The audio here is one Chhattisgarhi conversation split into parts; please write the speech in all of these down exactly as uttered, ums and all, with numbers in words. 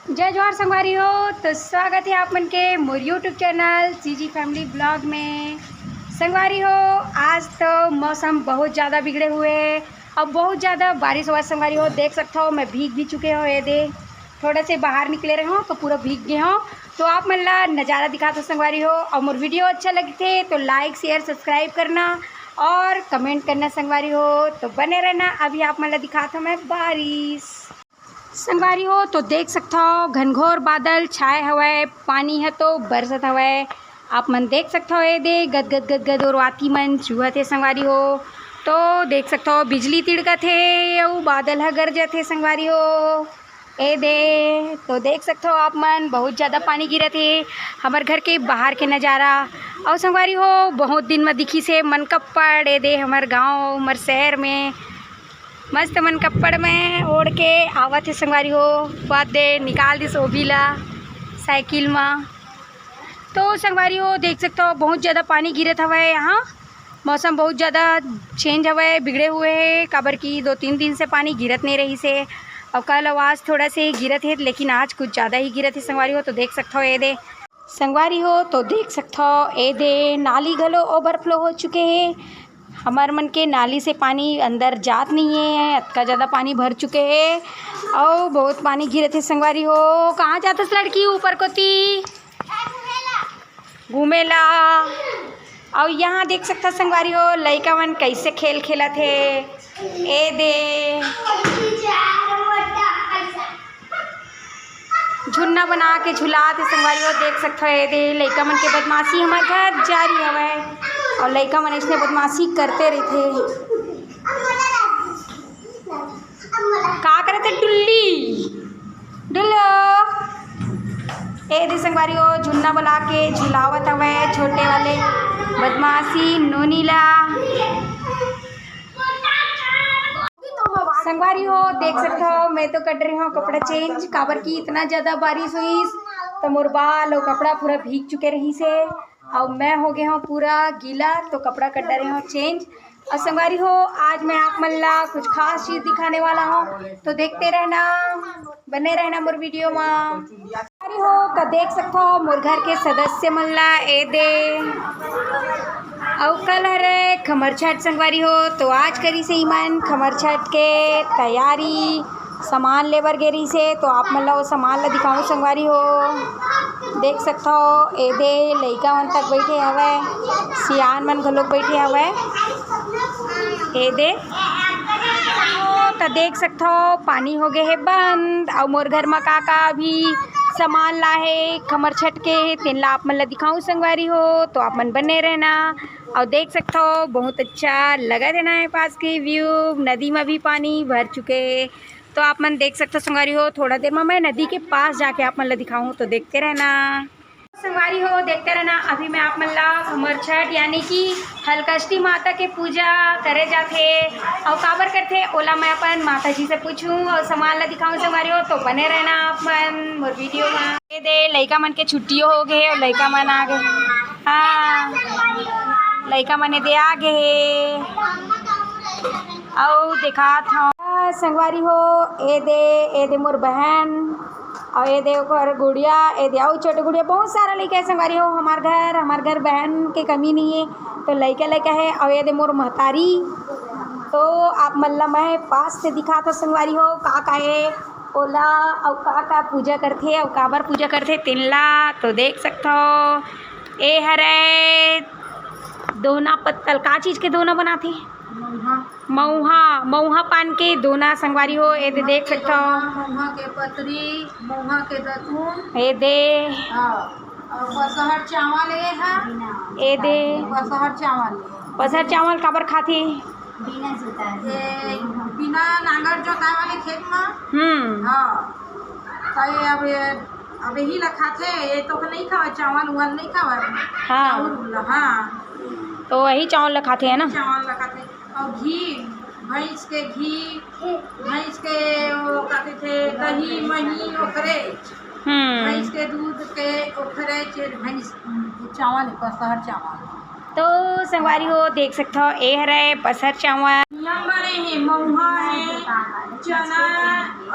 जय जोहार संगवारी हो। तो स्वागत है आप मन के मोर YouTube channel CG family blog में। संगवारी हो, आज तो मौसम बहुत ज़्यादा बिगड़े हुए है और बहुत ज़्यादा बारिश हुआ है संगवारी हो। देख सकता हो, मैं भीग भी चुके हो, ये दे, थोड़ा से बाहर निकले रहे हो तो पूरा भीग गए हो। तो आप मन ला नज़ारा दिखात हो संगवारी हो, और मोर वीडियो अच्छा लगथे तो लाइक, शेयर, सब्सक्राइब करना और कमेंट करना संगवारी हो। तो बने रहना, अभी आप मन ला दिखात हो मैं बारिश। संगवारी हो, तो देख सकथव घनघोर बादल छाए हवय, पानी ह तो बरसत हवय। आप मन देख सकथव, ए दे गदगद गदगद ओरवाती मन चुहत हे संगवारी हो। तो देख सकथव बिजली तिड़कत हे अउ बादल ह गरजत हे संगवारी हो। ए दे तो देख सकथव आप मन, बहुत ज़्यादा पानी गिरत हे। हमर घर के बाहर के नज़ारा। अउ संगवारी हो, बहुत दिन म दिखिस हे मन कप्पड़, ए दे हमर गाँव, हमर शहर में मस्त मन कप्पड़ में ओढ़ के आवत हे संगवारी हो, बाद दे निकाल दिस ओभी ला साइकिल मा। तो संगवारी हो, देख सकथव बहुत ज़्यादा पानी गिरत हवय यहाँ। मौसम बहुत ज़्यादा चेंज हवय, बिगड़े हुए हे, काबर कि दो तीन दिन से पानी गिरत नहीं रहिस हे। अउ कल अउ आज थोड़ा से गिरत हे, लेकिन आज कुछ ज़्यादा ही गिरत हे संगवारी हो। तो देख सकथव ए दे संगवारी हो, तो देख सकथव ए दे नाली घलो ओवरफ्लो हो चुके हे। हमर मन के नाली से पानी अंदर जात नहीं है, अतका ज़्यादा पानी भर चुके हे। अउ बहुत पानी गिरत हे संगवारी हो। कहाँ जातस लड़की ऊपर कोती? घूमे ला। अउ यहाँ देख सकथव संगवारी हो, लइका मन कैसे खेल खेलत हे। ए दे झुन्ना बना के झुलात हे संगवारी हो। देख सकथव ए दे लइका मन के बदमाशी, हमर घर जारी हवय। अउ लइका मन अइसने बदमाशी करते रहिथे। का करत हे टुल्ली? डुल्लो। ए दे संगवारी हो, झुन्ना बना के झुलावत हवय छोटे वाले बदमाशी नोनी ला। संगवारी हो, देख सकथव, मैं तो कर रही हूँ कपड़ा चेंज, काबर कि इतना ज़्यादा बारिश होइस, तो मोर बाल अउ कपड़ा पूरा भीग चुके रहिस हे। अउ मैं हो गए हूँ पूरा गीला, तो कपड़ा कर डारे हूँ चेंज। अउ संगवारी हो, आज मैं आप मन ला कुछ खास चीज़ दिखाने वाला हूँ, तो देखते रहना, बने रहना मोर वीडियो मा। संगवारी हो, तो देख सकथव मोर घर के सदस्य मन ला ए दे। अउ कल हरे खमर छठ संगवारी हो, तो आज करिस हे इमन खमर छठ के तैयारी, सामान लेबर गे रहिस हे, तो आप मन ला वो सामान ला दिखाऊं संगवारी हो। देख सकथव ए दे लइका मन तक बैठे हवय, सियान मन घलोक बैठे हवय। ए दे तो देख सकथव पानी हो गए हे बंद। अउ मोर घर म का का अभी सामान ला हे खमर छठ के, तेन ला आप मन ला दिखाऊं संगवारी हो, तो आप मन बने रहना। अउ देख सकथव बहुत अच्छा लगत हे ना ए पास के व्यू, नदी म भी पानी भर चुके हे। तो आप मन देख सकथव संगवारी हो, थोड़ा देर म मैं नदी के पास जाके आप मन ला दिखाऊं, तो देखते रहना। संगवारी हो, देखते रहना। अभी मैं आप मन ला हमर छठ यानी कि हलकष्टी माता के पूजा करे जाथे अउ काबर करथे, ओला मैं अपन माता जी से पूछूं अउ सामान ला दिखाऊं संगवारी हो। तो बने रहना आप मन मोर वीडियो मा। ए दे लइका मन के छुट्टियो हो गए अउ लइका मन आ गए। हाँ, लइका मन ए दे आ गए हे। अउ दिखात हूँ संगवारी हो, ए दे, ए दे मोर बहन, अउ ए दे ओकर गुड़िया, ए दे अउ छोटे गुड़िया, बहुत सारा लइका हे संगवारी हो। हमार घर, हमार घर बहन के कमी नहीं है, तो लइका लइका हे। अउ ए दे मोर महतारी, तो आप मन ला मैं पास से दिखात हूँ संगवारी हो, का का हे ओला, अउ का का पूजा करथे अउ काबर पूजा करथे तेन ला तो देख सकथव। ए हरे दोना पत्तल, का चीज के दोना बनाथे? मउहा। मउहा, मउहा पान के दोना संगवारी हो, ए दे देख सकथव। मउहा के पतरी, मउहा के दतुन। ए दे। हाँ, अउ पसहर चावल ए हा। ए दे। पसहर चावल ए। पसहर चावल काबर खाथे? बिना जोताए। ए, बिना नांगर जोताए वाले खेत म। हम्म। हाँ। त ये अब, अब यही ला खाथे, ये तो नहीं खावे, चावल उवल नहीं खावे। हाँ। चाउर ला, हाँ। तो वही चावल ला खाथे, है ना? चावल ला खाथे। अउ घी, भैंस के घी, भैंस के वो का कहिथे, दही, मही, ओखरे। हम्म। भैंस के दूध के ओखरे, चेर भैंस, चावल, पसहर चावल। तो संगवारी हो, देख सकथव, ए हरे पसहर चावल। बने हे, महुआ हे, चना,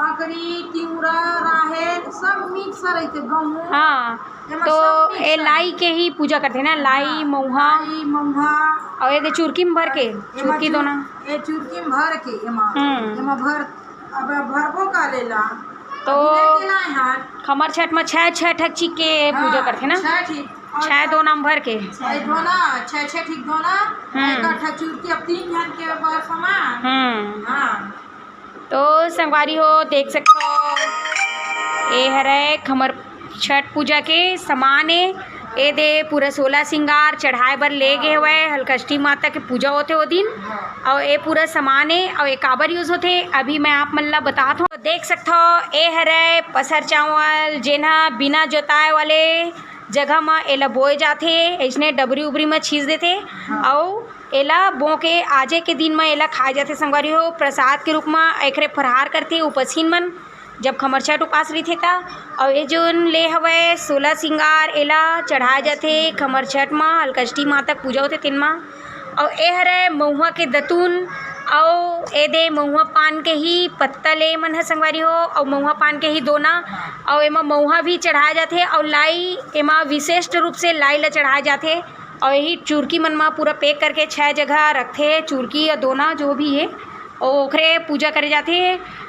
अकरी, तिवरा, राहेर, सब mix रहिथे, गहूं। हाँ, एमा तो सब mix ए रहिथे। लाई के ही पूजा करथे ना, लाई, हाँ, महुआ। लाई, महुआ। अउ एदे चुरकी म भर के, एमा चुरकी चुर-, दोना। ए चुरकी म भर के, एमा, हम्म। एमा भर, अब भरबो का लेला। तो अभी लेके लाए हन। खमर छठ म छै, छै ठक चीज के पूजा हाँ, करथे ना? छै ठी। अउ छै दोना म भर के। अउ दोना, छै, छै ठी दोना, हम्म। एक ठा चुरकी, अब तीन झन के बर समान। हम्म। हाँ। तो संगवारी हो, देख सकथव, ए हरय खमर छठ पूजा के समान ए। ए दे पूरा सोला सिंगार चढ़ाए बर ले गे हवय, हलकष्टी माता के पूजा होथे ओ दिन। हाँ। अउ ए पूरा समान ए, अउ ए काबर use होथे, अभी मैं आप मन ला बतात हव। देख सकथव, ए हरय पसर चावल, जेन ह बिना जोताए वाले जगह म एला बोए जाथे, अइसने डबरी उबरी म छींच देथे, हाँ। अउ एला बो के आजे के दिन म एला खाए जाथे संगवारी हो, प्रसाद के रूप म एकरे फरहार करथे उपसीन मन, जब खमरछठ उपास रहिथे त। अउ ए जोन ले हवय सोला सिंगार, एला चढ़ाए जाथे खमरछठ म, हलकष्टी माता के पूजा होथे तेन म। अउ ए हरय महुआ के दतुन, अउ ए दे महुआ पान के ही पत्ता ले मन ह संगवारी हो, अउ महुआ पान के ही दोना, अउ एमा महुआ भी चढ़ाए जाथे, अउ लाई, एमा विशिष्ट रूप से लाई ल चढ़ाए जाथे। अउ यही चुरकी मन म पूरा pack करके छै जगह रखथे, चुरकी या दोना जो भी हे, अउ ओखरे पूजा करे जाथे।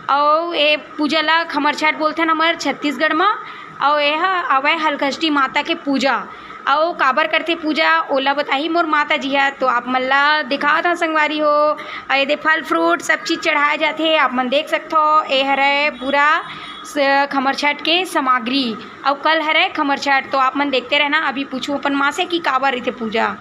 अउ ए पूजा ला खमरछठ बोलथन हमर छत्तीसगढ़ म। अउ एह आवय हलकष्टी माता के पूजा। अउ काबर करथे पूजा, ओला बताही मोर माता जी ह। तो आप मन ला दिखावत हव संगवारी हो, अउ एदे फल fruit सब चीज चढ़ाए जाथे। आप मन देख सकथव, ए हरय पूरा स-, खमरछठ के सामग्री। अउ कल हरय खमरछठ, तो आप मन देखते रहना। अभी पूछू अपन माँ से कि काबर रहिथे पूजा।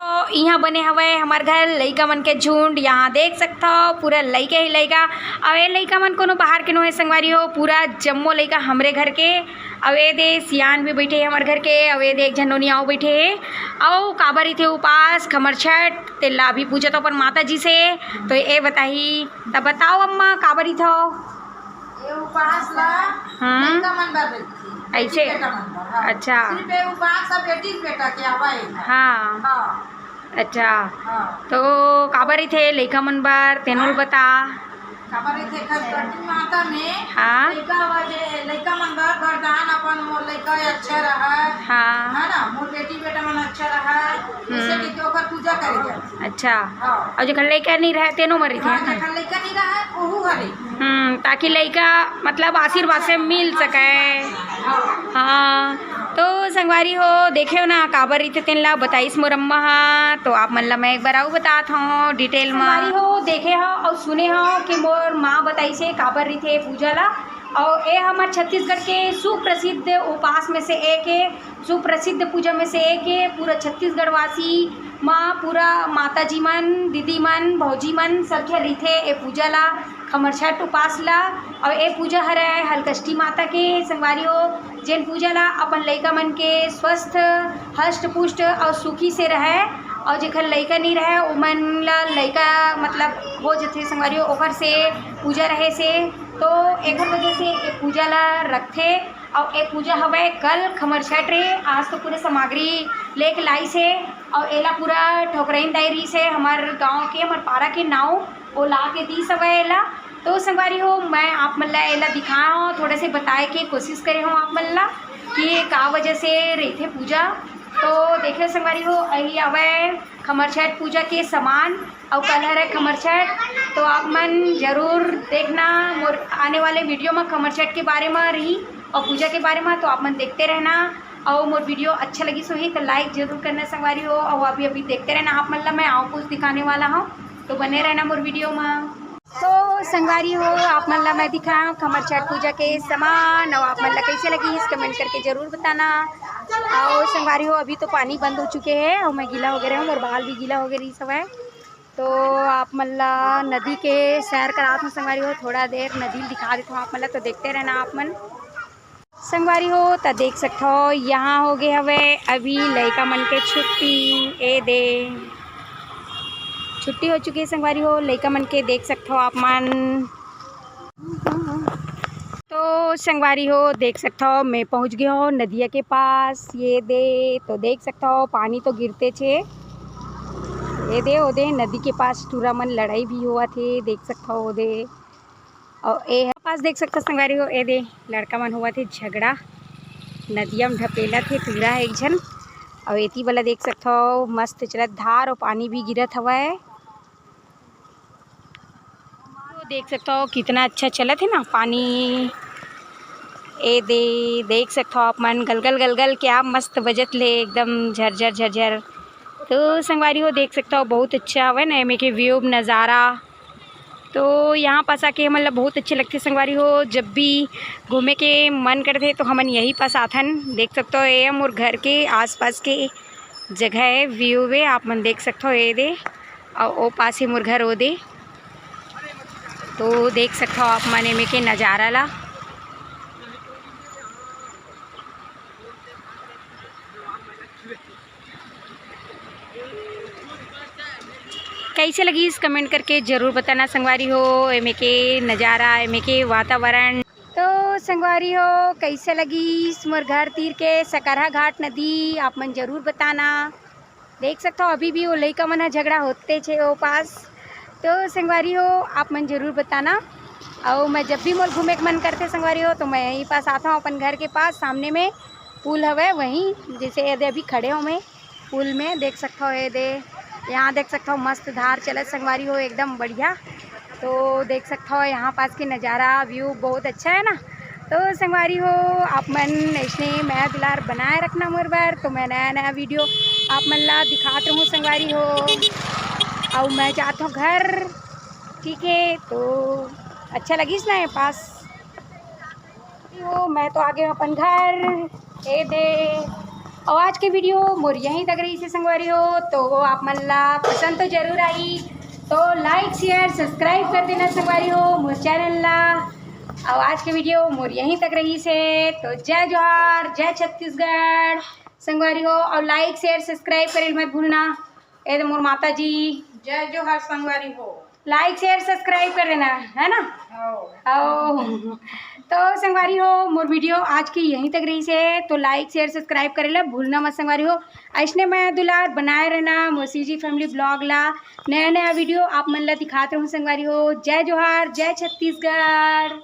तो इहाँ बने हवय हमर घर लइका मन के झुंड, यहाँ देख सकथव पूरा लइका ही लइका। अउ ए लइका मन कोनो बाहर के नोहे संगवारी हो, पूरा जम्मो लइका हमरे घर के। अउ ए दे सियान भी बइठे हे हमर घर के, अउ ए दे एक झन नोनी अउ बइठे हे। अउ काबर रहिथे उपास खमरछठ, तेला अभी पूछत हव अपन माता जी से, तो ए बताही। त बताव अम्मा, काबर रहिथव? ए उपास ला हम्म। लइका मन बर रहिथे। अइसे? बेटी बेटा मन बर, हाँ। अच्छा। सिर्फ ए उपास सब बेटी बेटा के आवा हे। हाँ। हाँ। अच्छा। हाँ। तो काबर रहिथे लइका मन बर, तेनो ल हाँ। बता। काबर रहिथे, खरकटी माता में हाँ। लइका आवा जे, लइका मन बर वरदान अपन मोर लइका अच्छा रहय। हाँ। है ना? मोर बेटी बेटा मन अच्छा रहय। जइसे हम्म। कि ओकर पूजा करे जाथे। अच्छा। हाँ। अउ जेखर लइका नइ रहय, तेनो म रहिथे, हाँ, है ना? जेखर लइका नइ रहय, ओहू हरे। हम्म, ताकि लइका, मतलब, आशीर्वाद से मिल सकय। हाँ। हाँ, तो संगवारी हो, देखे हो ना, काबर रहिथे, तेन ला बताइस मोर अम्मा हा। तो आप मन ला मैं एक बार अउ बतात हव detail म। संगवारी हो, देखे हव अउ सुने हव कि मोर माँ बताइस हे, काबर रहिथे पूजा ला। अउ ए हमर छत्तीसगढ़ के सुप्रसिद्ध उपास में से एक हे। सुप्रसिद्ध पूजा में से एक हे। पूरा छत्तीसगढ़ वासी म पूरा माता जी मन, दीदी मन, भौजी मन सब झन रहिथे ए पूजा ला, खमरछठ उपास ला। अउ ए पूजा हरय हलकष्टी माता के, संगवारी हो, जेन पूजा ला अपन लइका मन के स्वस्थ, हष्ट पुष्ट अउ सुखी से रहय। अउ जेखर लइका नइ रहय, ओमन ला लइका, मतलब, हो जथे संगवारी हो, ओखर से पूजा रहे से, तो एखर वजह से ए पूजा ला रखथे। अउ ए पूजा हवय कल खमरछठ रे, आज तो पूरे सामग्री लेके लाइस हे। अउ एला पूरा ठोकरइन दाई रहिस हे, हमर गाँव के, हमर पारा के नाव, ओ ला के दीस हवय एला। तो संगवारी हो, मैं आप मन ला एला दिखाए हव, थोड़े से बताए के कोशिश करे हव आप मन ला कि का वजह से रहिथे पूजा। तो देखिए संगवारी हो, यही हवय खमरछठ पूजा के सामान। अउ कल हरय खमरछठ, तो आप मन जरूर देखना मोर आने वाले video म खमरछठ के बारे म रही अउ पूजा के बारे म, तो आप मन देखते रहना। अउ मोर video अच्छा लगिस होही तो like जरूर करना संगवारी हो। अउ अभी अभी देखते रहना, आप मन ला मैं अउ कुछ दिखाने वाला हव, तो बने रहना मोर video म। तो संगवारी हो, आप मन ला मैं दिखाए हव खमरछठ पूजा के सामान, अउ आप मन ला कइसे लगिस comment करके जरूर बताना। अउ संगवारी हो, अभी तो पानी बंद हो चुके हे अउ मैं गीला हो गे रहे हव, मोर बाल भी गीला हो गे रहिस हवय। तो आप मन ला नदी के सैर करात हव संगवारी हो, थोड़ा देर नदी ल दिखा देत हव आप मन ला, तो देखते रहना आप मन। संगवारी हो, त देख सकथव, यहाँ हो गे हवय अभी लइका मन के छुट्टी। ए दे, छुट्टी हो चुकी है संगवारी हो लइका मन के, देख सकथव आप मन। तो संगवारी हो, देख सकथव, मैं पहुँच गे हव नदिया के पास। ये दे, तो देख सकथव, पानी तो गिरते छे। ए दे, ओ दे, नदी के पास टूरा मन लड़ाई भी होवत हे, देख सकथव ओ दे। अउ ए पास देख सकथव संगवारी हो, ए दे, लड़का मन होवत हे झगड़ा, नदिया म ढपेलत हे टूरा हे एक झन। अउ एती वाला देख सकथव, मस्त चलत धार अउ पानी भी गिरत हवय। तो देख सकथव कितना अच्छा चलत हे ना पानी। ए दे, देख सकथव आप मन, गलगल गलगल क्या मस्त बजत ले एकदम झरझर झरझर। तो संगवारी हो, देख सकथव बहुत अच्छा हवय ना एमे के व्यू नज़ारा। तो यहाँ पास आके हमन ला बहुत अच्छा लगथे संगवारी हो। जब भी घूमे के मन करथे तो हमन यही पास आथन। देख सकथव ये मोर घर के आसपास के जगह हे, व्यू हे, आप मन देख सकथव ये दे। अउ ओ पास ही मोर घर ओ दे। तो देख सकथव आप मन एमे के नज़ारा ला। कैसे लगिस comment करके जरूर बताना संगवारी हो, एमे के नज़ारा, एमे के वातावरण। तो संगवारी हो, कैसे लगिस मोर घर तीर के सकरहा घाट नदी, आप मन जरूर बताना। देख सकथव अभी भी वो लइका मन ह झगड़ा होते छे ओ पास। तो संगवारी हो, आप मन जरूर बताना। अउ मैं जब भी मोर घूमे के मन करथे संगवारी हो, तो मैं यहीं पास आथव अपन घर के पास, सामने में पुल हवय वहीं, जैसे ये दे अभी खड़े हो मैं पुल में, देख सकथव ये दे, यहाँ देख सकथव मस्त धार चलत संगवारी हो, एकदम बढ़िया। तो देख सकथव यहाँ पास के नज़ारा, व्यू बहुत अच्छा है ना। तो संगवारी हो, आप मन ऐसने मया दुलार बनाए रखना मोर बर, तो मैं नया नया वीडियो आप मन ला दिखात रहूँ संगवारी हो। अउ मैं जात हूँ घर, ठीक है। तो अच्छा लगिस ना ये पास हो, मैं तो आ गए हूँ अपन घर। ए दे, अउ आज के वीडियो मोर यहीं तक रहिसे संगवारी हो। तो आप मन ला पसंद तो जरूर आई, तो like share subscribe कर देना संगवारी हो मोर चैनल ला। अउ आज के वीडियो मोर यहीं तक रहिसे, तो जय जोहार, जय छत्तीसगढ़ संगवारी हो। अउ like share subscribe करे ल मत भूलना। ए दे मोर माता जी। जय जोहार संगवारी हो। Like share subscribe कर देना, है ना? हाँ। तो संगवारी हो, मोर वीडियो आज के यहीं तक रहिसे, तो like share subscribe करे ला भूलना मत संगवारी हो। ऐसने मया दुलार बनाए रहना मोर CG family vlog ला। नया नया वीडियो आप मन ला दिखात रहूँ संगवारी हो। जय जोहार, जय छत्तीसगढ़।